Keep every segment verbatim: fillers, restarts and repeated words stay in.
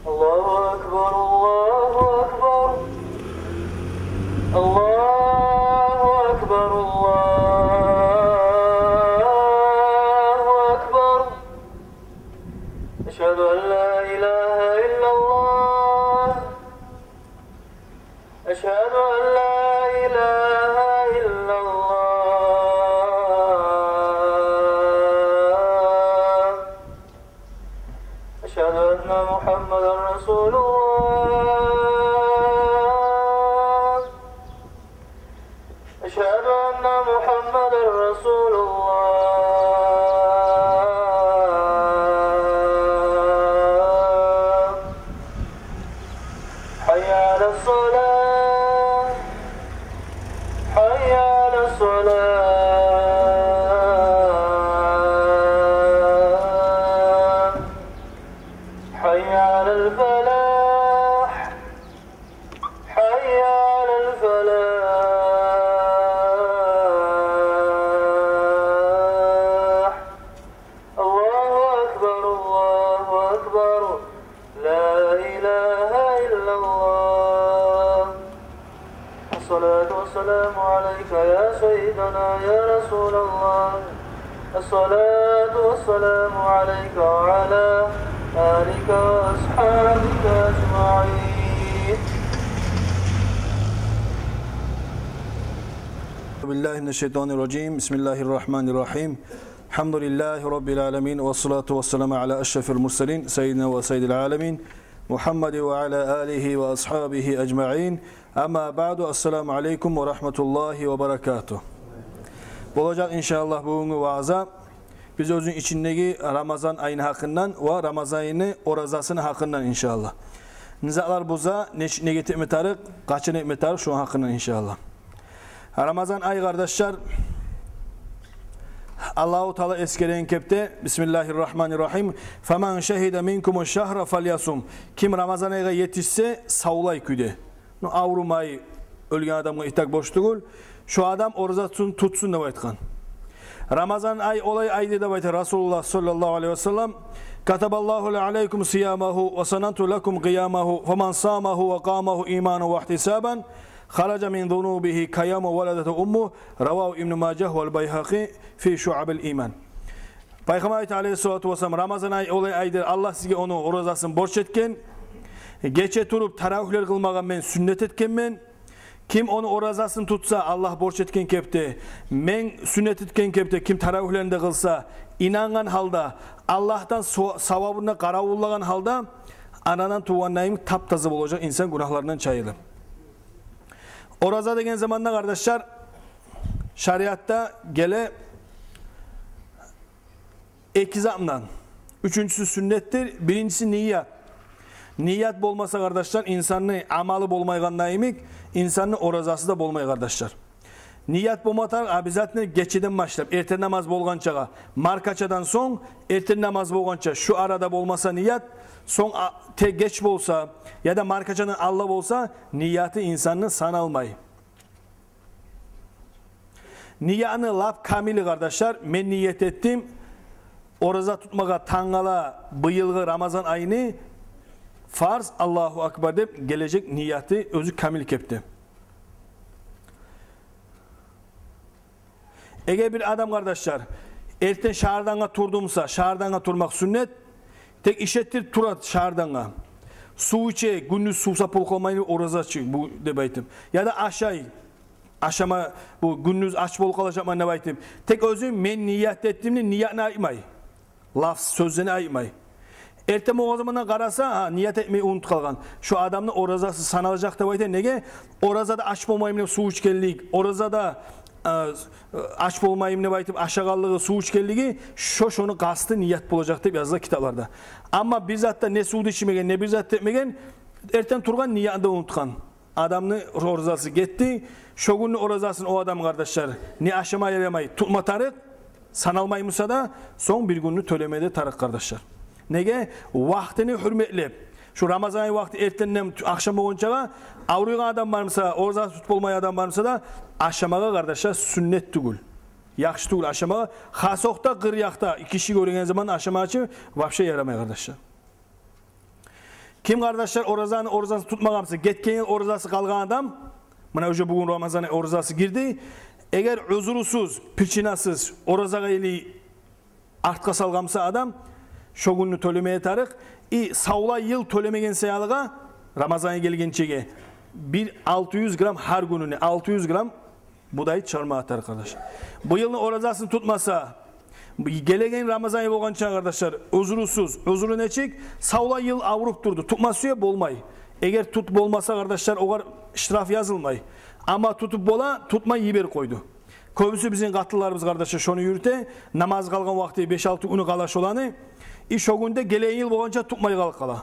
الله أكبر، الله أكبر، الله أكبر، الله أكبر. أشهد أن لا إله إلا الله. أشهد أن لا إله إلا الله. أشهد أن محمدا رسول الله. أشهد أن محمدا رسول الله. حي على الصلاة. حي على الصلاة. حي على الفلاح. حي على الفلاح. الله أكبر، الله أكبر. لا إله إلا الله. الصلاة والسلام عليك يا سيدنا يا رسول الله. الصلاة والسلام عليك وعلى آلك وأصحابك أجمعين. أعوذ بالله من الشيطان الرجيم. بسم الله الرحمن الرحيم. الحمد لله رب العالمين. والصلاة والسلام على أشرف المرسلين سيدنا وسيد العالمين محمد وعلى آله وأصحابه أجمعين. أما بعد. السلام عليكم ورحمة الله وبركاته. Болажакъ, иншааллагь, бугюнгю ваъза биз оьзюню ичиндеги Рамазан айны гьакъындан ва Рамазан айны оразасыны гьакъындан, иншааллагь. Не затлар буза, не, неге этме тарыкъ, къачан этме тарыкъ, шону гьакъындан, иншааллагь. Рамазан ай, къардашлар, Аллагьу Таала эсгереген кепде: بسم الله الرحمن الرحيم. فمن شهد منكم الشهر فليصمه. Ким Рамазан айгъа етишсе, савлай кюйде. Ну, аврумай, оьлген адамгъа итак борч тюгюл. Шо адам оразасын тутсун деп айтгъан. Рамазан ай олай айдыр деп айта Расулуллагь саллаллагьу алайгьи ва саллам: كتب الله عليكم صيامه وسننت لكم قيامه فمن صامه وقامه إيمانا واحتسابا خرج من ذنوبه كيوم ولدته أمه. رواه ابن ماجه والبيهقي في شعب الإيمان. Пайхаммар айта, алайгьиссалату вассалам: Рамазан ай олай айдыр, Аллагь сизге ону оразасын борч этген. Гече туруп таравигьлер къылмагъа мен сюннет этгенмен. Ким ону оразасын тутса, Аллагь борч этген кепде, мен сюннет этген кепде, ким таравигьлерин де къылса, инангъан гьалда, Аллагьдан со-, савабын да къаравуллагъан гьалда, анадан тувгъандай тап-таза болажакъ инсан гюнагьларындан чайылып. Ораза деген заманда, къардашлар, шариатда геле эки затдан. Уьчюнчюсю сюннетдир, биринчиси ният. Ният болмаса, къардашлар, инсанны амалы болмайгъанда йимик, инсанны оразасы да болмай, къардашлар. Ният болма тарыкъ обязательно гечеден башлап, эртен намаз болгъанчагъа, маркачадан сонг, эртен намаз болгъанча, шу арада болмаса ният, сонг а-, те геч болса, яда маркачадан алда болса, нияты инсанны саналмай. Ниятны лап камили, къардашлар, мен ният этдим ораза тутмагъа тангала быйылгъы Рамазан айны фарз, Аллагьу акбар деп гележек нияты оьзю камил кепде. Эгер бир адам, къардашлар, эртен шагьардангъа турдумса, шагьардангъа турмакъ сюннет, тек иш этдирип тура шагьардангъа. Сув иче, гюндюз сувсап болуп къалмайын, ораза чы бу деп айтып. Яда ашай, ашама, бу гюндюз ач болуп къалажакъман деп айтып. Тек оьзю мен ният этдим деп ниятны айтмай. Лафз, сёзлени айтмай. Эртен болгъан заманда къараса, гьа, ният этмей унутуп къалгъан. Шо адамны оразасы саналажакъ деп айта. Неге? Оразада ач болмайман деп сув ичгенлик, оразада, э, ач болмайман деп айтып ашагъанлыгъы, сув ичгенлиги, шо, шону къасты ният болажакъ деп языла китапларда. Амма бир затда не сувну ичмеген, не бир зат этмеген, эртен тургъан, ниятны да унутгъан. Адамны оразасы гетди. Шо гюнню оразасын о адам, къардашлар, не ашама ярамай, тутма тарыкъ, саналмай буса да, сонг бир гюнню тёлеме де тарыкъ, къардашлар. Неге? Вакътини гьюрметлеп. Шу Рамазан ай вакъти эртенден ахшам болгъанчагъа, авруйгъан адам бармыса, оразасын тутуп болмай адам бармыса да, ашамагъа, къардашлар, сюннет тюгюл. Яхшы тюгюл ашамагъа. Хасокъда къыр якъда киши гёрюнген заман ашамагъа чы вообще ярамай, къардашлар. Ким, къардашлар, оразаны, оразасын тутмагъан буса, гетген йыл оразасы къалгъан адам, муна уже бугюн Рамазан оразасы гирди. Эгер узурусуз, причинасыз оразагъа или артгъа салгъан буса адам, шо гюнню тёлемеге тарыкъ. И савлай йыл тёлемеген саялыгъа, Рамазан гелгенчеге бир алты юз грамм, гьар гюнюне алты юз грамм будай чыгъармагъа тарыкъ, къардаш. Бу йылны оразасын тутмаса, бу гелеген Рамазан болгъанча, къардашлар, узурусуз, узуру нечик, савлай йыл авруп турду, тутма сюе, болмай. Эгер тутуп болмаса, къардашлар, огъар штраф язылмай. Амма тутуп бола, тутмай йиберип къойду. Кёбюсю бизин къатынларыбыз, къардашлар, шону юрюте, намаз къалгъан вакъти беш-алты гюню къала шоланы, и шо гюнде гелеген йыл болгъанча тутмай къалып къала.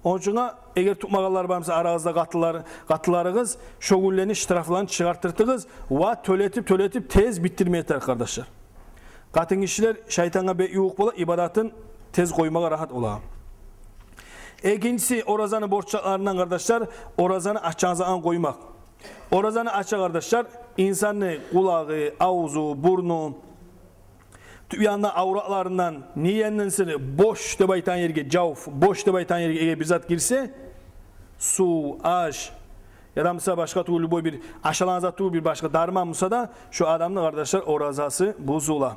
Ону учун, эгер тутмагъанлар бар буса арагъызда, къатынлар, къатынларыгъыз, шо гюнлени штрафларын чыгъартыртыгъыз ва тёлетип, тёлетип тез битдирмеге тарыкъ, къардашлар. Къатын гишилер шайтангъа бек ювукъ бола, ибадатын тез къоймагъа рагьат бола. Экинчиси, оразаны борчларындан, къардашлар, оразаны ачагъан заман къоймакъ. Оразаны ача, къардашлар, инсанны къулагъы, авзу, бурну, тюп янында авратларындан, не янындан сыры бош деп айтагъан ерге, жавф, бош деп айтагъан ерге эгер бир зат гирсе, сув, аш, яда буса башгъа тюгюл, любой бир ашалагъан зат тюгюл, бир башгъа дарман буса да, шо адамны, къардашлар, оразасы бузула.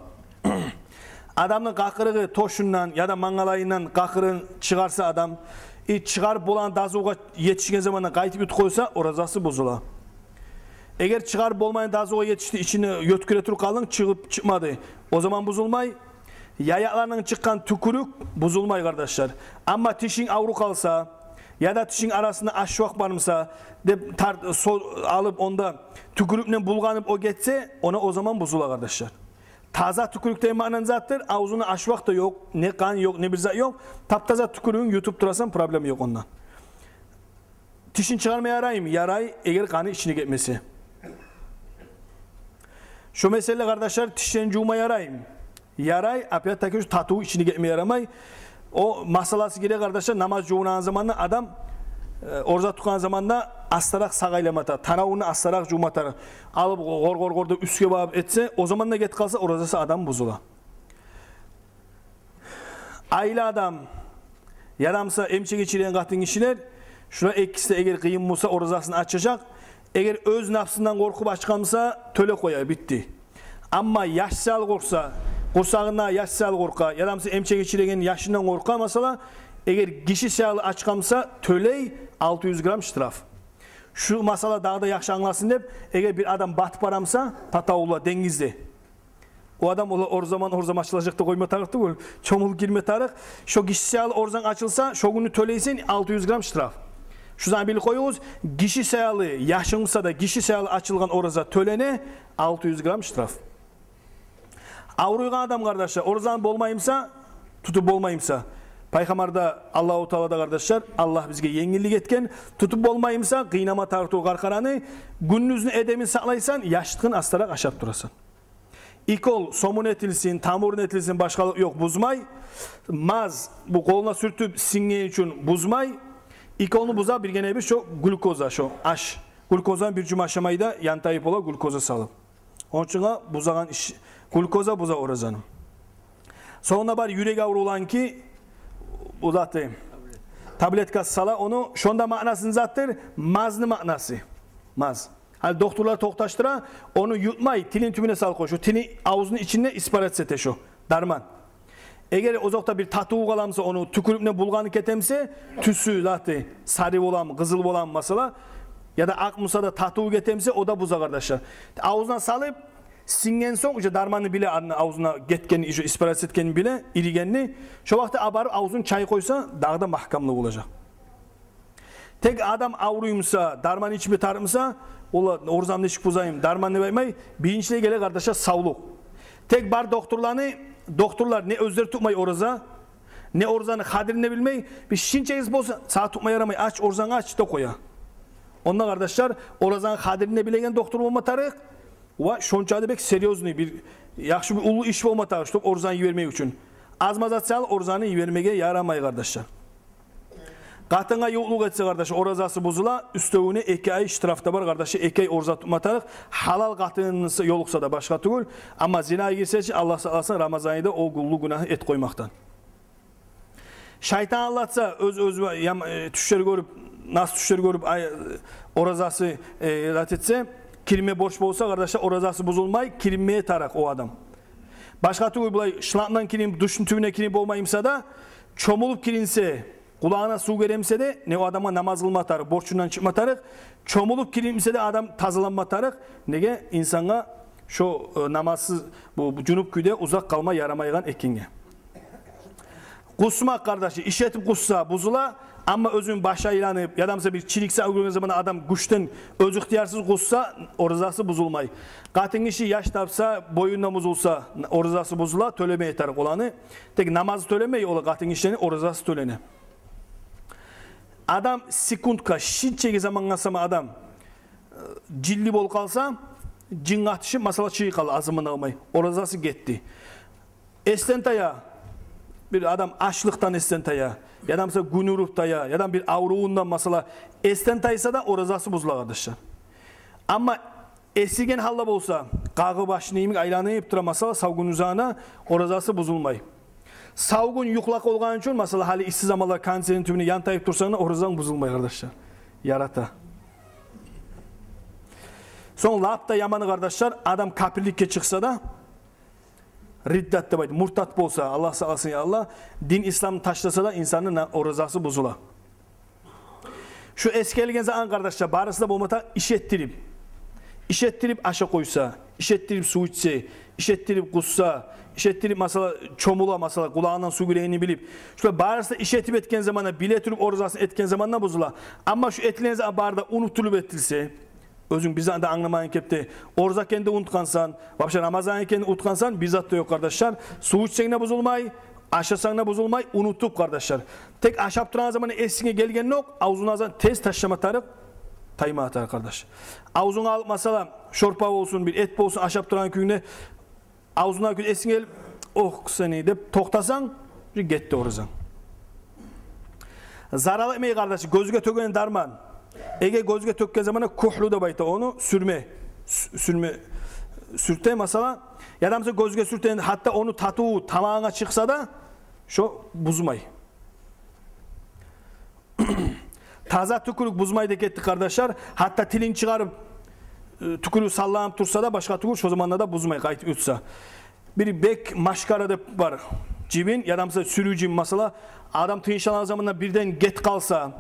Адамны къакъырыгъы тёшюнден яда мангалайындан къакъырыгъын чыгъарса адам, и чыгъарып болагъан дазугъа етишген заманда къайтып ютуп къойса, оразасы бузула. Эгер чыгъарып болмайгъан дазугъа етишди, ичине ёткюре туруп къалдынг, чыгъып чыкъмады, о заман бузулмай. Яякълардан чыкъгъан тюкюрюк бузулмай, къардашлар. Амма тишинг авруп къалса, яда тишинг арасында ашвакъ бар буса деп, тарт-, со-, алып, онда тюкюрюкнен булгъанып о гетсе, она о заман бузула, къардашлар. Таза тюкюрюк деген маънаны затдыр, авзунда ашвакъ да ёкъ, не къан ёкъ, не бир зат ёкъ. Таптаза тюкюрюгюнг ютуп турасан, проблема ёкъ ондан. Тишин чыгъарма яраймы? Ярай, эгер къаны ичине гетмесе. Шо меселе, къардашлар, тишлени жувма яраймы? Ярай, опять-таки, шо татыву ичине гетме ярамай. О масъаласы гире, къардашлар, намаз жувунагъан заманда адам, э, ораза тутгъан заманда астаракъ сакъ айлама тарыкъ, танавуну астаракъ жувма тарыкъ. Алып, гъор-гъор-гъор деп уьстге багъып этсе, о заманда гетип къалса, оразасы адам бузула. Айлы адам, яда буса эмчек гечиреген къатын гишилер, шулар экиси де эгер къыйын буса, оразасын ачажакъ. Эгер оьз напсындан къоркъуп ачгъан буса, тёлеп къоя, битди. Амма яш саялы къоркъса, къурсагъында яш саялы къоркъа, яда буса эмчек гечиреген яшындан къоркъа, масала, эгер гиши саялы ачгъан буса, тёлей алты юз грамм штраф. Шу масъала дагъы да яхшы англасын деп, эгер бир адам батып бара буса, татавулла денгизде, о адам, ола, оразаман, оразам ачылажакъ деп къойма тарыкъ тюгюл, чомулуп гирме тарыкъ. Шо гиши саялы оразанг ачылса, шо гюнню тёлейсен алты юз грамм штраф. Шу затны билип къоюгъуз, гиши саялы, яшынг буса да, гиши саялы ачылгъан ораза тёлене алты юз грамм штраф. Авруйгъан адам, къардашлар, оразаны болмай буса, тутуп болмай буса, Пайхаммар да, Аллагьу Таала да, къардашлар, Аллагь бизге енгиллик этген, тутуп болмай буса, къыйнама тарыкъ тюгюл къаркъараны, гюндюзню эдебин сакълайсан, яшыртгъын астаракъ ашап турасан. Укол, сомун этилсин, тамурун этилсин, башгъалыкъ ёкъ, бузмай. Маз, бу къолуна сюртюп сингени учун бузмай. Уколну буза биргине бир шо глюкоза, шо аш. Глюкозаны бир жума ашамай да, янтайып бола, глюкоза салып. Ону учун бузагъан иш, глюкоза буза оразаны. Сонг да бар юрек аврувланыки, бу заты, таблеткасы сала ону, шонда маънасы не затдыр? Мазны маънасы. Маз. Гьали докторлар токъташдыра, ону ютмай, тилин тюбюне салып къоя. Шо тили, авзуну ичинде испарять эте шо дарман. Эгер озокъда бир татыву къала буса, ону тюкюрюкню булгъаны гете буса, тюсю, заты, сари боламы, къызыл боламы, масала, яда акъ буса да, татыву гете буса, о да буза, къардашлар. Авзуна салып, синген сонг, уже дарманны биле, аны авзуна гетгенни, уже испарять этгенни биле, иригенни. Шо вакътиде алып барып авзун чайып къойса, дагъы да магькамлы болажакъ. Тек адам авруй буса, дарман ичме тарыкъ буса, ол оразамны нечик бузайым, дарман деп айтмай, биринчилей геле, къардашлар, савлукъ. Тек бар докторланы, докторлар не оьзлери тутмай ораза, не оразаны къадирин де билмей, бир шинчегиз болса, сагъа тутма ярамай, ач, оразанг ач деп къоя. Онда, къардашлар, оразаны къадирин де билеген доктор болма тарыкъ. Ва шонча да бек серьёзный бир, яхшы бир уллу иш болма тарыкъ, чтоб оразаны йибермек учун. Аз-маз зат саялы оразаны йибермеге ярамай, къардашлар. Къатынгъа ювукълукъ этсе, къардаш, оразасы бузула, уьстевюне эки ай штраф да бар, къардаш, эки ай ораза тутма тарыкъ, гьалал къатынына ёлукъса да, башгъа тюгюл. Амма зинагъа гирсе чи, Аллагь сакъласын, Рамазан айда о уллу гюнагьны этип къоймакъдан. Шайтан алдатса, оьз-оьзюне ям-, э, тюшлер гёрюп, нас тюшлер гёрюп, ай, оразасы, э, рат этсе, киринме борч болса, къардашлар, оразасы бузулмай, киринмеге тарыкъ о адам. Башгъа тюгюл, булай шлангдан киринип, душну тюбюне киринип болмай буса да, чомулуп киринсе, къулагъына сув гире буса да, не о адамгъа намаз къылма тарыкъ, борчундан чыкъма тарыкъ, чомулуп киринип буса да адам тазаланма тарыкъ. Неге? Инсангъа шо, э, намазсыз, бу, бу жунуп кюйде узакъ къалма ярамайгъан экенге. Къусмакъ, къардашлар, иш этип къусса, бузула, амма оьзюню башы айланып, яда буса бир чириксе уьлгюрген заманда адам гючден, оьзю ихтиярсыз къусса, оразасы бузулмай. Къатын гиши яш тапса, боюндан бузулса, оразасы бузула, тёлеме тарыкъ оланы. Тек намазы тёлемей, ола къатын гишини оразасы тёлене. Адам секундгъа, шунчагъы замангъа сама адам, э, жинли болуп къалса, жин къатышып, масала, чыгъып къала, азандан алмай, оразасы гетди. Эсден тая, бир адам ачлыкъдан эсден тая, яда буса гюн уруп тая, яда бир аврувундан, масала, эсден тайса да, оразасы бузула, къардашлар. Амма эсирген гьалда болса, къагъы башны йимик айланып тура, масала, сав гюн узагъына, оразасы бузулмай. Сав гюн юхлап къалгъан учун, масала, гьали исси заманлар, кондиционерни тюбюнде янтайып турсанг да, оразанг бузулмай, къардашлар. Ярата. Сонг лап да яманы, къардашлар, адам капирликге чыкъса да, риддат деп айта, муртат болса, Аллагь сакъласын, я Аллагь, дин исламны ташласа да, инсанны на-, оразасы бузула. Шу эсгерилген затны, къардашлар, барысы да болма тарыкъ иш этдирип. Иш этдирип ашап къойса, иш этдирип сув ичсе, иш этдирип къусса, иш этдирип, масала, чомула, масала, къулагъындан сув гирегенни билип. Шулар барысы да иш этип этген заманда, биле туруп оразасын этген заманда бузула. Амма шу этилген затны бары да унутулуп этилсе, оьзюнг бир затны да англамайгъан кепде, ораза экенни де унутгъансан, вообще Рамазан экенни де унутгъансан, бир зат да ёкъ, къардашлар. Сув ичсенг де бузулмай, ашасанг да бузулмай, унутуп, къардашлар. Тек ашап турагъан заманда эсинге гелгендокъ, авзунгну азан тез ташлама тарыкъ, тайма тарыкъ, къардаш. Авзунга алып, масала, шорпа болсун, бир эт болсун, ашап турагъан кюйюнгде авзунга кюйде эсинге гелип, «Ох, сени», — деп токътасанг, уже гетди оразанг. Зарал этмей, къардаш, гёзге тёгеген дарман. Эгер гёзге тёкген заманда кюхлю деп айта ону, сюрме, сю-, сюрме, сюрте, масала, яда буса гёзге сюртеген, гьатта ону татыву тамагъынга чыкъса да, шо бузмай. Таза тюкюрюк бузмай деп гетдик, къардашлар. Гьатта тилин чыгъарып, э, тюкюрюк салланып турса да, башгъа тюгюл, шо заманда да бузмай, къайтып ютса. Бир бек машкара деп бар жибин, яда буса сюрю жибин, масала, адам тынчланагъан заманда бирден гетип къалса,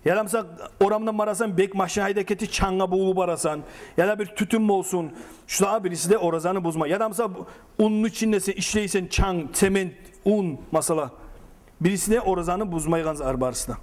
яда буса орамдан барасан, бек машина гьайдап гетип, чанггъа бувулуп барасан, яда бир тютюн болсун, шулар бириси де оразаны бузмай. Яда буса унну ичинде сен ишлейсен, чанг, цемент, ун, масала, бириси де оразаны бузмайгъан зат барысы да.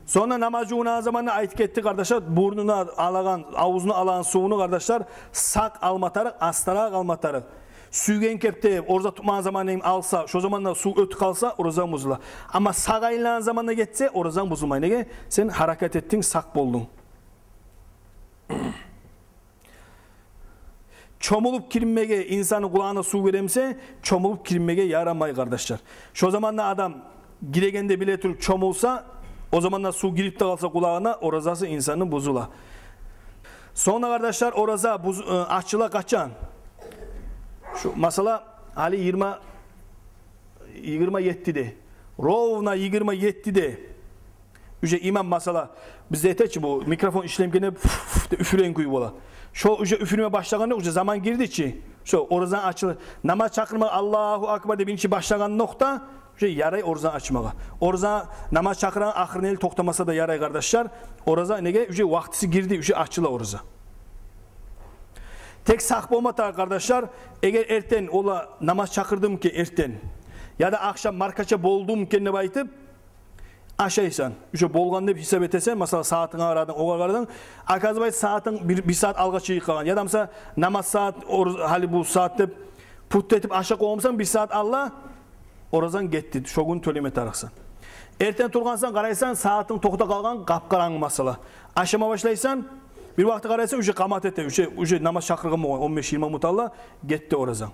Сонг да намаз жувунагъан заманда айтып гетдик, къардашлар, бурнуна алагъан, авзуна алагъан сувну, къардашлар, сакъ алма тарыкъ, астаракъ алма тарыкъ. Сюйген кепде, ораза тутмагъан заманда алса, шо заманда сув оьтюп къалса, оразанг бузула. Амма сакъ айланагъан заманда гетсе, оразанг бузулмай. Неге? Сен гьаракат этдинг, сакъ болдунг. Чомулуп киринмеге, инсанны къулагъына сув гире буса, чомулуп киринмеге ярамай, къардашлар. Шо заманда адам гирегенде биле туруп чомулса, о заманда сув гирип де къалса къулагъына, оразасы инсанны бузула. Сонг да, къардашлар, ораза буз-, э, ачыла къачан? Шу, масала, гьали йигирма, йигирма еттиде. Ровно йигирма еттиде. Уже имам, масала, бизде эте чи, бу микрофон ишлемегенде ф-ф-ф деп уьфюреген кюй бола. Шо уже уьфюрме башлагъанда, уже заман гирди чи. Шо ораза ачылып, намаз чакъырма, «Аллагьу акбар» деп биринчи башлагъандокъ да, уже ярай ораза ачмагъа. Ораза намаз чакъырагъан ахырына ерли токътамаса да ярай, къардашлар. Ораза, неге, уже вакътиси гирди, уже ачыла ораза. Тек сакъ болма тарыкъ, къардашлар, эгер эртен ола намаз чакъырдымы экен эртен, яда ахшам маркача болдуму экен деп айтып, ашайсан. Уже болгъан деп гьисап этесен, масала, сагьатынга къарадынг, огъар къарадынг, оказывается, сагьатынг бир, бир сагьат алгъа чыгъып къалгъан. Яда буса намаз сагьат, ор-, гьали бу сагьат деп путта этип ашап къойгъан бусанг, бир сагьат алда, оразанг гетди, шо гюн тёлеме тарыкъсан. Эртен тургъансан, къарайсан, сагьатынг токътап къалгъан, къап-къарангы, масала. Ашама башлайсан, бир вакъти къарайсан, уже къамат эте, уже, уже намаз чакъыргъан болгъан, он беш-йигирма минут алда, гетди оразанг.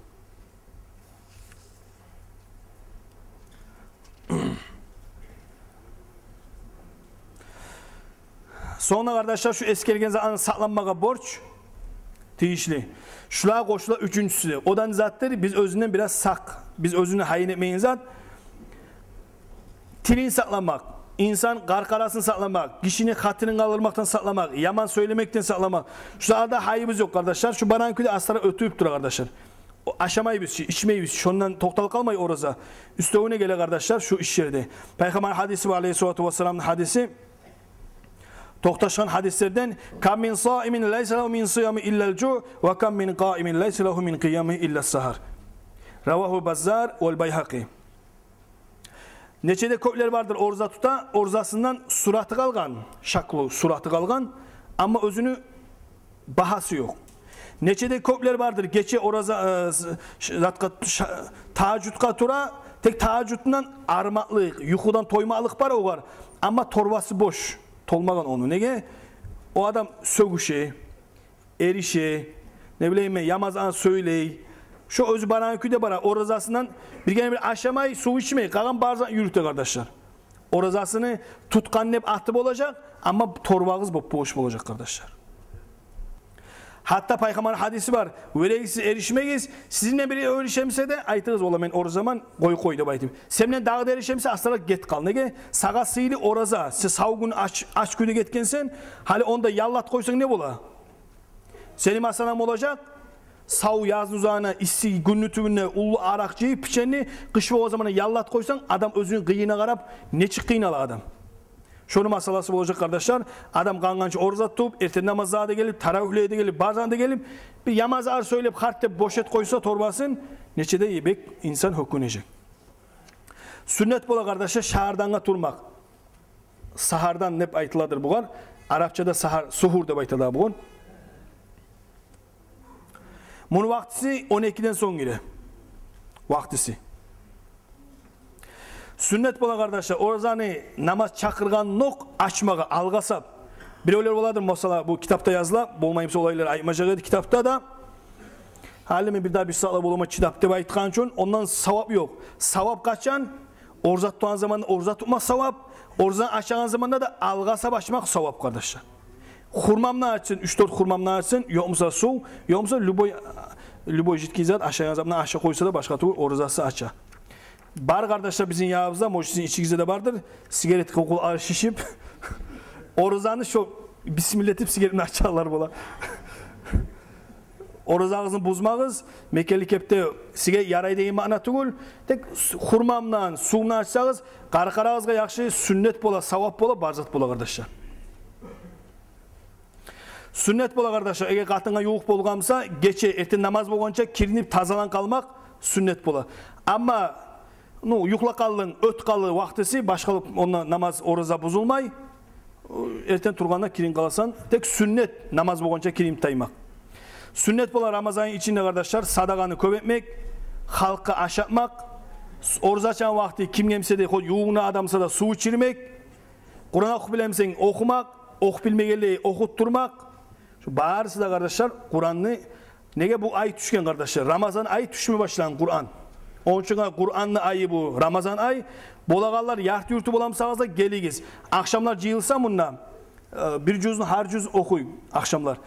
Сонг да, къардашлар, шу эсгерген затдан сакъланмагъа борч. Тийишли. Шулагъа къошула уьчюнчюсю. О да не затдыр? Биз оьзюнден бираз сакъ. Биз оьзюнден гьайын этмейген зат. Тилин сакъламакъ. Инсан къаркъарасын сакъламакъ. Гишини хатирин къалдырмакъдан сакъламакъ. Яман сёйлемекден сакъламакъ. Шу арада гьайыбыз ёкъ, къардашлар. Шу барагъан кюйде астара оьтюп тура, къардашлар. О, ашамайбыз чы, ичмейбиз чы. Шондан токъталып къалмай ораза. Уьстевюне геле, къардашлар, шу иш ерде. Пайхаммар гьадиси бар, алейгьиссалату вассаламны гьадиси. Токъташгъан гьадислерден: «Кам мин саимин лайса лагьу мин сиями иллал жуъ, ва кам мин къаимин лайса лагьу мин къиями иллас сагьар». Равагьу Баззар вал Байгьакъи. Нече де кёплер бардыр ораза тута, оразасындан сураты къалгъан, шаклу сураты къалгъан, амма оьзюню багьасы ёкъ. Нече де кёплер бардыр, гече ораза, э, ш-, затгъа, ш-, тагьажжудгъа тура, тек тагьажжудундан арымакълыкъ, юхудан тоймакълыкъ бар огъар, амма торбасы бош, толмагъан ону. Неге? О адам сёгюше, эрише, не билейим мен, яман зат сёйлей. Шо оьзю барагъан кюйде бара, оразасындан биргине-бир ашамай, сув ичмей, къалгъан бар затны юрюте, къардашлар. Оразасыны тутгъан деп аты болажакъ, амма торбагъыз боп-бош болажакъ, къардашлар. Гьатта Пайхаммар гьадиси бар: «Вёлегиз, сиз эришмегиз, сизин булан бири эришемисе де, айтыгъыз: „Валлагь, мен оразаман, къой, къой“, – деп айтып. Сен булан дагъы да эришемисе, астаракъ гет къал. Неге? Сагъа сыйлы ораза, сен сав гюн ач, ач кюйде гетгенсен, гьали онда яллат къойсанг не бола? Сени масаланг болажакъ, сав язны узагъына, исси гюнню тюбюнде уллу аракъ жыйып, печеньни, къыш болгъан заманда яллат къойсанг, адам оьзюню къыйынына къарап, нечик къыйнала адам. Шону масаласы болажакъ, къардашлар, адам къангъанча ораза тутуп, эртен намазлагъа да гелип, таравигьлеге де гелип, бар затгъа да гелип, бир яман зат сёйлеп, харт деп бош этип къойса торбасын, нече де бек инсан гьёкюнежек. Сюннет бола, къардашлар, шагьардангъа турмакъ. Сагьардан деп айтыладыр бугъар. Арапчада сагьар, сухур деп айтыла бугъар. Муну вакътиси он экиден сонг гире. Вакътиси. Сюннет бола, къардашлар, оразаны намаз чакъыргъандокъ ачмагъа, алгъасап. Биревлер боладыр, масала, бу китапда языла, болмаймыса олайлар айтмажакъ эди китапда да. Гьали мен бир дагъы бир сагьатлар боламан чыдап деп айтгъан учун, ондан савап ёкъ. Савап къачан? Ораза тутгъан заманда ораза тутмакъ савап, оразаны ачагъан заманда да алгъасап ачмакъ савап, къардашлар. Хурмамны ачсын, уьч-дёрт хурмамны ачсын, ёкъмуса сув, ёкъмуса любой, любой жидкий зат, ашайгъан затны ашап къойса да, башгъа тюгюл, оразасы ача. Бар, къардашлар, бизин ягъыбызда, может, сизин ичигизде де бардыр, сигарет къокъулары шишип, оразаны шо бисмилла этип сигаретни ачагъанлар бола. Оразагъызны бузмагъыз, мекенли кепде сизге ярай деген маъна тюгюл. Тек с-, хурмамдан, сувундан ачсагъыз, къаркъарагъызгъа яхшы, сюннет бола, савап бола, бар зат бола, къардашлар. Сюннет бола, къардашлар, эгер къатынгъа ювукъ болгъан буса, гече эртен намаз болгъанча киринип тазаланып къалмакъ сюннет бола. Амма, ну, юхлап къалдынг, оьтюп къалды вакътиси, башгъа онда намаз, ораза бузулмай. Эртен тургъанда киринип къаласан, тек сюннет намаз болгъанча киринип таймакъ. Сюннет бола Рамазанны ичинде, къардашлар, садагъаны кёп этмек, халкъгъа ашатмакъ, с-, ораза ачагъан вакъти кимге буса да, хоть ювугъунгну адамгъа буса да сув ичирмек, Къуран охуп билемисен, охумакъ, охуп билмегенлеге охутдурмакъ. Шу барысы да, къардашлар, Къуранны, неге бу ай тюшген, къардашлар? Рамазан ай тюшме башлагъан Къуран. Ону учун Къуранны айы бу Рамазан ай. Болагъанлар ярты-юрту боламысагъыз да, гелигиз. Ахшамлар жыйылса мунда, э, бир жузну, гьар жуз охуй ахшамлар.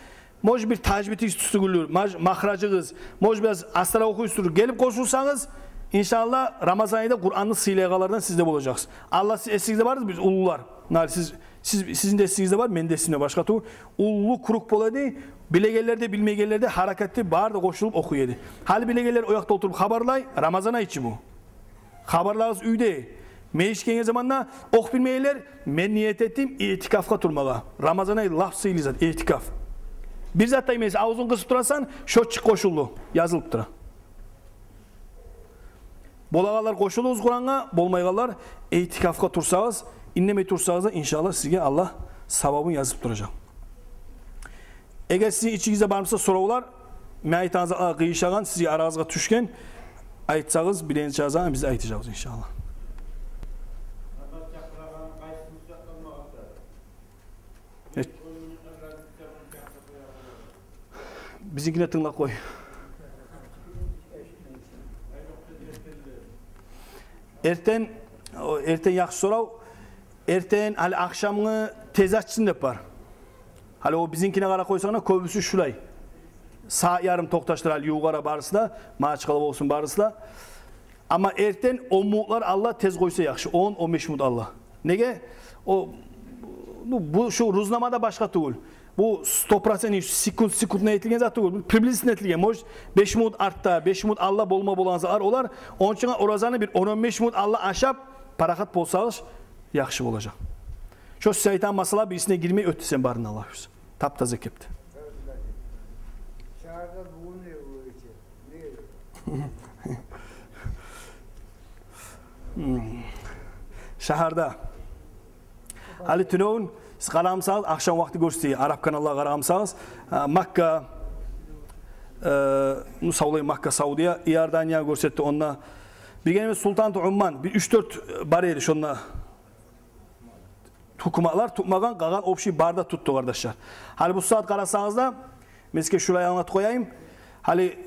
Может, бир тажвидигиз тюз тюгюлдюр, маж-, махражыгъыз, может, бираз астаракъ охуйсуздур. Гелип къошулсагъыз, иншааллагь, Рамазан айда Къуранны сыйлайгъанлардан сиз де болажакъсыз. Аллагь, сиз эсигизде барсыз, биз уллулар. Муна сиз, сиз, сизин де эсигизде бар, мени де эсигимде, башгъа тюгюл. Уллу круг бола эди, билегенлер де, билмегенлер де, гьаракатты бары да къошулуп охуй эди. Гьали билегенлер о якъда олтуруп хабарлай, Рамазан ай чы бу. Хабарлагъыз уьйде. Межитге гелген заманда охуп билмегенлер, мен ният этдим иътикафгъа турмагъа. Рамазан ай лап сыйлы зат, иътикаф. Бир зат да йимейсен, авзунг къысып турасан, счётчик къошулду, язылып тура. Болагъанлар къошулугъуз Къурангъа, болмайгъанлар иътикафгъа турсагъыз, индемей турсагъыз да, иншааллагь, сизге Аллагь савабын язып туражакъ. Эгер сизин ичигизде бармыса соравлар, мен айтагъан затлагъа къыйышагъан, сизин арагъызгъа тюшген, айтсагъыз, билегенче биз айтажакъбыз, иншааллагь. Э, бизинкине тынглап къой. Эртен, о, эртен яхшы сорав. Эртен, гьали ахшамгъы тез ачсын деп бар. Гьали о бизинкине къарап къойсанг да, кёбюсю шулай. Сагьат ярым токъташдыра, ювукъ ара барысы да, Магьачкъала болсун барысы да. Амма эртен он минутлар алда тез къойса яхшы, он, он беш минут алда. Неге? О, ну, бу, шу рузнама да башгъа тюгюл. Бу сто процент секунд, секундно этилген зат тюгюл. Бу приблизительно этилген. Может, беш минут артда, беш минут алда болма болагъан затлар олар. Ону учун оразаны бир он, он беш минут алда ашап, парахат болсагъыз, яхшы болажакъ. Шо сиз айтагъан масъала бирисине гирмей оьтдю сен барын, Аллагь буюрса. Тап-таза кепде. Шагьарда бугюн не бола экен? Шагьарда. Гьали тюнегюн сиз къарамсагъыз, ахшам вакъти гёрсетди, араб каналлагъа къарамсагъыз, а, Макка, э, ну, савлай Макка, Саудия, Иордания гёрсетди онда. Биргенибиз Султан Умман, бир уьч-дёрт бар эди шонда. Гьукуматлар тутмагъан, къалгъан общий бары да тутду, къардашлар. Гьали бу сагьат къарасагъыз да, мен сизге шулай англатып къояйым. Гьали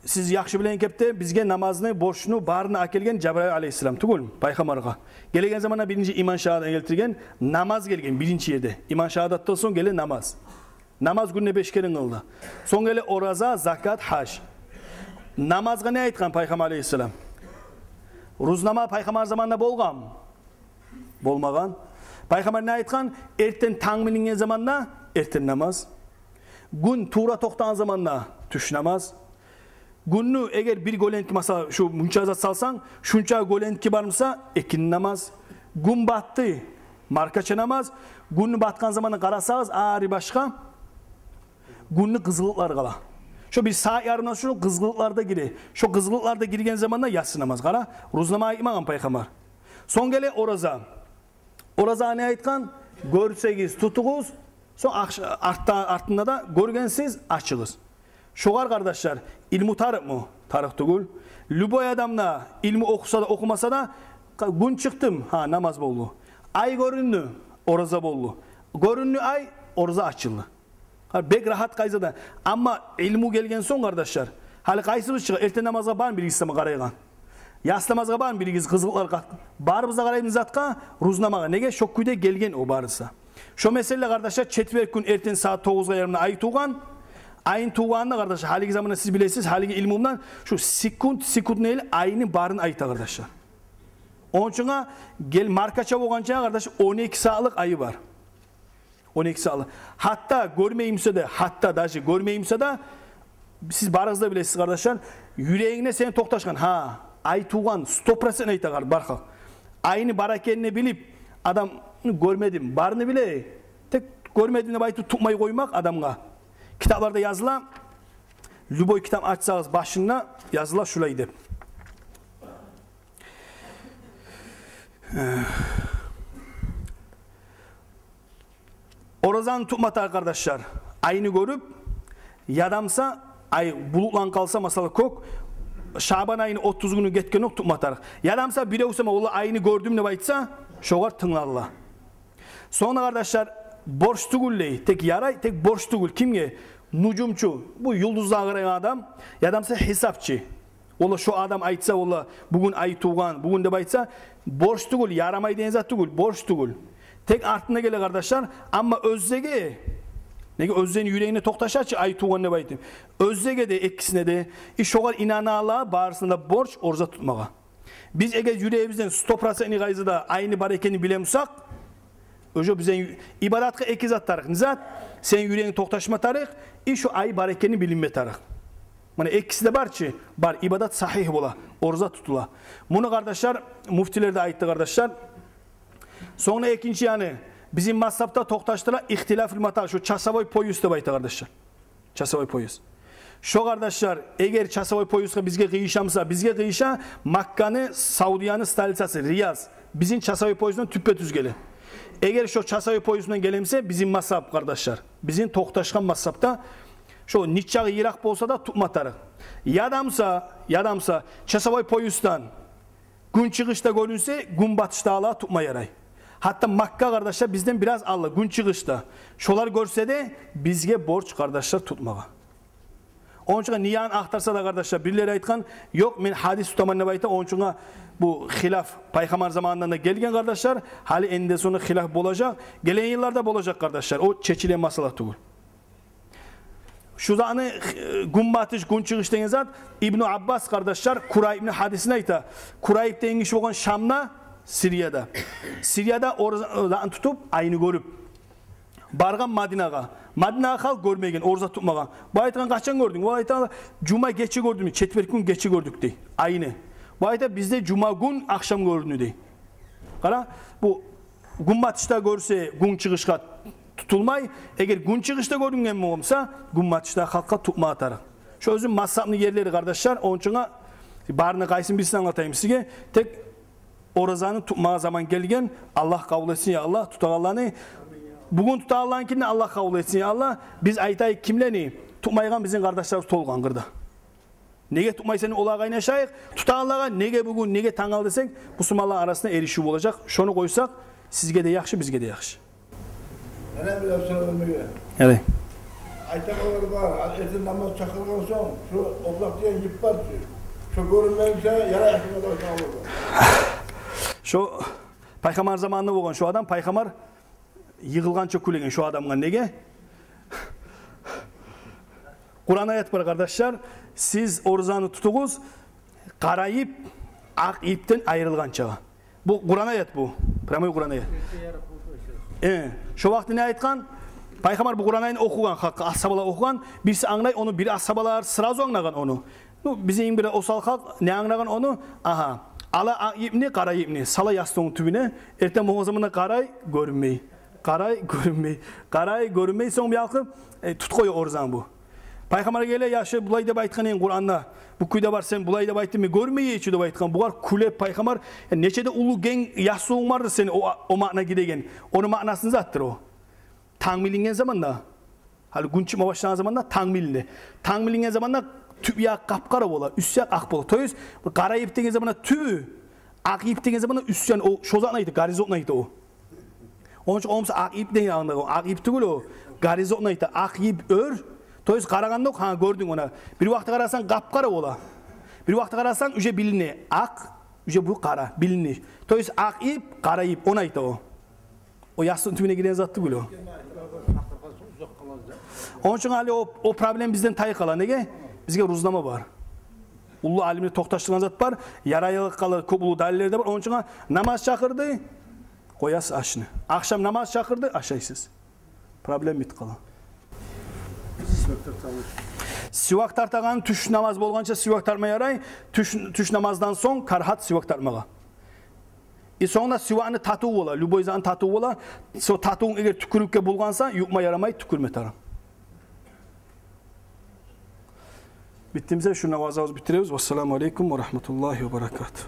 сиз яхшы билеген кепде, бизге намазны борчну барын да алып гелген Жабрайыл алейгьиссалам тюгюлмю, пайхаммаргъа? Гелеген заманда биринчи иман шагьадат гелтирген, намаз гелген биринчи ерде. Иман шагьадатдан сонг геле намаз. Намаз гюнде беш керен къылды. Сонг геле ораза, закат, гьаж. Намазгъа не айтгъан пайхаммар алейгьиссалам? Рузнама пайхаммар заманында болгъанмы? Болмагъан. Пайхаммар не айтгъан? Эртен танг билинген заманда эртен намаз. Гюн тувра токътагъан заманда тюш намаз. Гюнню эгер бир гёлентки, масала, шу мунча зат салсанг, шунча гёлентки бар буса, экинни намаз. Гюн батды, маркача намаз. Гюнню батгъан заманына къарасагъыз, ари башгъа гюнню къызгъылыкълары къала. Шо бир сагьат ярымдан сонг къызгъылыкълар да гире. Шо къызгъылыкълар да гирген заманда яссы намаз. Къара, рузнама айтмагъан пайхаммар. Сонг геле ораза. Ораза не айтгъан? Гёрсегиз, тутугъуз. Сонг ахш-, артда, артында да гёргенсиз, ачыгъыз. Шогъар, къардашлар, илму тарыкъмы? Тарыкъ тюгюл. Любой адам да илму охуса да, охумаса да, къа-, гюн чыкъдымы? Гьа, намаз болду. Ай гёрюндю, ораза болду. Гёрюндю ай, ораза ачылды. Гьа, бек рагьат къайдада. Амма илму гелген сонг, къардашлар, гьали къайсыбыз чыгъа, эртен намазгъа бармы биригиз сама къарайгъан? Яссы намазгъа бармы биригиз, къызгъылыкълар къат-, барыбыз да къарайбыз затгъа, рузнамагъа. Неге? Шо кюйде гелген о барысы. Шо меселе, къардашлар, четверг гюн эртен сагьат тогъузгъа ярымда ай тувгъан. Айны тувгъанына, къардашлар, гьалиги заманда сиз билесиз, гьалиги илмумдан шу секунд, секундну эл айны барын айта, къардашлар. Ону учун гел маркача болгъанча, къардаш, он эки сагьатлыкъ айы бар. Он эки сагьатлыкъ. Гьатта гёрмеймисе де, гьатта даже гёрмеймисе де, сиз барыгъыз да билесиз, къардашлар, юрегингде сени токъташгъан, гьа, ай тувгъан, сто процент айта, къар-, бар халкъ. Айны бар экенин билип, адам, гёрмедим, барын биле, тек гёрмедим деп айтып тутмай къоймакъ адамгъа. Китапларда языла, любой китап ачсагъыз, башында языла шулай деп. Оразаны тутма тарыкъ, къардашлар, айны гёрюп, яда буса ай булутланып къалса, масала, кёк, Шабан айны отуз гюню гетгенокъ тутма тарыкъ. Яда буса бирев сама, валлагь, айны гёрдюм деп айтса, шогъар тынгларла. Сонг да, къардашлар, борч тюгюл дей, тек ярай, тек борч тюгюл. Кимге? Нужумчу, бу юлдузлагъа къарайгъан адам, яда буса гьисапчы. Валлагь, шо адам айтса, валлагь, бугюн ай тувгъан, бугюн деп айтса, борч тюгюл, ярамай деген зат тюгюл, борч тюгюл. Тек артында геле, къардашлар, амма оьзлеге, неге, оьзлени юрегине токъташа чы ай тувгъан деп айтып, оьзлеге де, экисине де, и шогъар инанагъанлагъа барысына да борч ораза тутмагъа. Биз эгер юрегибизден сто процентный къайдада айны бар экенин биле бусакъ, уже бизин ибадатгъа эки зат тарыкъ. Не зат? Сени юрегинг токъташма тарыкъ, и шо ай бар экени билинме тарыкъ. Муна экиси де бар чы, бар, ибадат сагьигь бола, ораза тутула. Муну, къардашлар, муфтилер де айтды, къардашлар. Сонг да экинчи яны, бизин мазгьабда токъташдыра ихтилафул матар, шо часовой пояс деп айта, къардашлар. Часовой пояс. Шо, къардашлар, эгер часовой поясгъа бизге къыйыша буса, бизге къыйыша Макканы, Саудияны столицасы Рияз. Бизин часовой пояс булан тюппе-тюз геле. Эгер шо часовой пояс булан геле буса, бизин мазгьаб, къардашлар, бизин токъташгъан мазгьабда, шо нече чакъы йыракъ болса да, тутма тарыкъ. Яда буса, яда буса часовой поясдан гюн чыгъышда гёрюнсе, гюнбатышдагъылагъа тутма ярай. Гьатта Макка, къардашлар, бизден бираз алда, гюн чыгъышда. Шолар гёрсе де, бизге борч, къардашлар, тутмагъа. Ону учун ниянын ахтарса да, къардашлар, бирлери айтгъан, ёкъ, мен гьадис тутаман деп айта, ону учун бу хилаф пайхаммар заманындан да гелген, къардашлар, гьали энди сонг хилаф болажакъ, гелеген йылларда болажакъ, къардашлар, о чечилген масъала тюгюл. Шу затны, э, гюнбатыш, гюнчыгъыш деген зат, Ибну Аббас, къардашлар, Кураибни гьадисин айта. Кураиб деген гиши болгъан Шамда, Сирияда. Сирияда ораза, оразаны тутуп, айны гёрюп баргъан Мадинагъа. Мадинагъа халкъ гёрмеген, ораза тутмагъан. Бу айтгъан: «Къачан гёрдюнг?» О айта: «Жума гече гёрдюм, четверг гюн гече гёрдюк», – дей, айны. Бу айта: «Бизде жума гюн ахшам гёрюндю», – дей. Къара, бу гюнбатышда гёрсе, гюнчыгъышгъа тутулмай. Эгер гюнчыгъышда гёрюнген болса, гюнбатышда халкъгъа тутмагъа тарыкъ. Шо оьзю мазгьабны ерлери, къардашлар, ончугъа барыны къайсын бирисин англатайым сизге. Тек оразаны тутмагъа заман гелген, Аллагь къабул этсин, я Аллагь, тутагъанланы. Бугюн тутагъанланыкин де Аллагь къабул этсин, я Аллагь. Биз айтайыкъ кимлени, тутмайгъан бизин къардашларыбыз толгъан къырда. Неге тутмайсан, олагъа къайнашайыкъ. Тутагъанлагъа неге бугюн, неге тангала десек, бусурманланы арасында эришив болажакъ. Шону къойсакъ, сизге де яхшы, бизге де яхшы. Гьали бир зат сорайым. Гьали. Айтагъанлар бар, эртен намаз чакъыргъан сонг, шо опуракъ деген йип бар чы. Шо гёрюнмей буса, ярай, ахырына да чакъыргъан. Шо пайхаммар заманында болгъан, шо адам пайхаммар йыгъылгъанча кюлеген шо адамгъа. Неге? Къуран аят бар, къардашлар: «Сиз оразаны тутугъуз къара йип акъ йипден айрылгъанчагъа». Бу Къуран аят бу. Прямой Къуран аят. Э, шо вакъти не айтгъан? Пайхаммар бу Къуран аятны охугъан, халкъгъа, асгьабалагъа охугъан. Бириси англай ону, бир асгьабалар сразу англагъан ону. Ну, бизин бир осал халкъ не англагъан ону? Агьа. Ала акъ йипни, къара йипни, сала ястугъуну тюбюне, эртен болгъан заманда къарай, гёрюнмей. Къарай, гёрюнмей. Къарай, гёрюнмей, сонг бир алкъып, э, тутуп къоя оразаны бу. Пайхаммар геле: «Я шо, булай деп айтгъан эдинг Къуранда. Бу кюйде бар, сен булай деп айтдынг, мен гёрмей эдим чи», – деп айтгъан. Бугъар кюлеп пайхаммар: «Э, нече де уллу генг ястугъунг бардыр сени, о, о маъна гидеген. Ону маънасы не затдыр о?» Танг билинген заманда, гьали гюн чыкъма башлагъан заманда танг билине. Танг билинген заманда тюп якъ къап-къара бола, уьст якъ акъ бола. То есть, къара йип деген заманда тюбю, акъ йип деген заманда уьст яны, о шо затны айта, горизонтну айта о. Ону учун о буса акъ йип деген англагъан, акъ йип тюгюл о, горизонтну айта, акъ йип оьр. То есть, къарагъандокъ, гьа, гёрдюнг ону. Бир вакъти къарасанг, къап-къара бола. Бир вакъти къарасанг, уже билине. Акъ, уже бу къара, билине. То есть, акъ йип, къара йип, ону айта о. О ястугъуну тюбюне гирген зат тюгюл о. Ону учун гьали о, о проблема бизден тайып къала. Неге? Бизге рузнама бар. Уллу алимлер токъташдыргъан зат бар. Ярайлыкъ къала, кёп уллу далиллер де бар. Ону учун намаз чакъырды, къоясыз ашны. Ахшам намаз чакъырды, ашайсыз. Проблема битип къала. Сивак тартагъан, тюш намаз болгъанча сивак тартма ярай. Тюш, тюш намаздан сонг карагьат сивак тартмагъа. И сонгунда сивакны татыву бола, любой затны татыву бола. Шо татывунг эгер тюкюрюкге булгъанса, ювма ярамай, тюкюрме тарыкъ. Битдими? Шунда ваазабызны битиребиз. Вассаламу алейкум ва рагьматуллагьи ва баракатугь.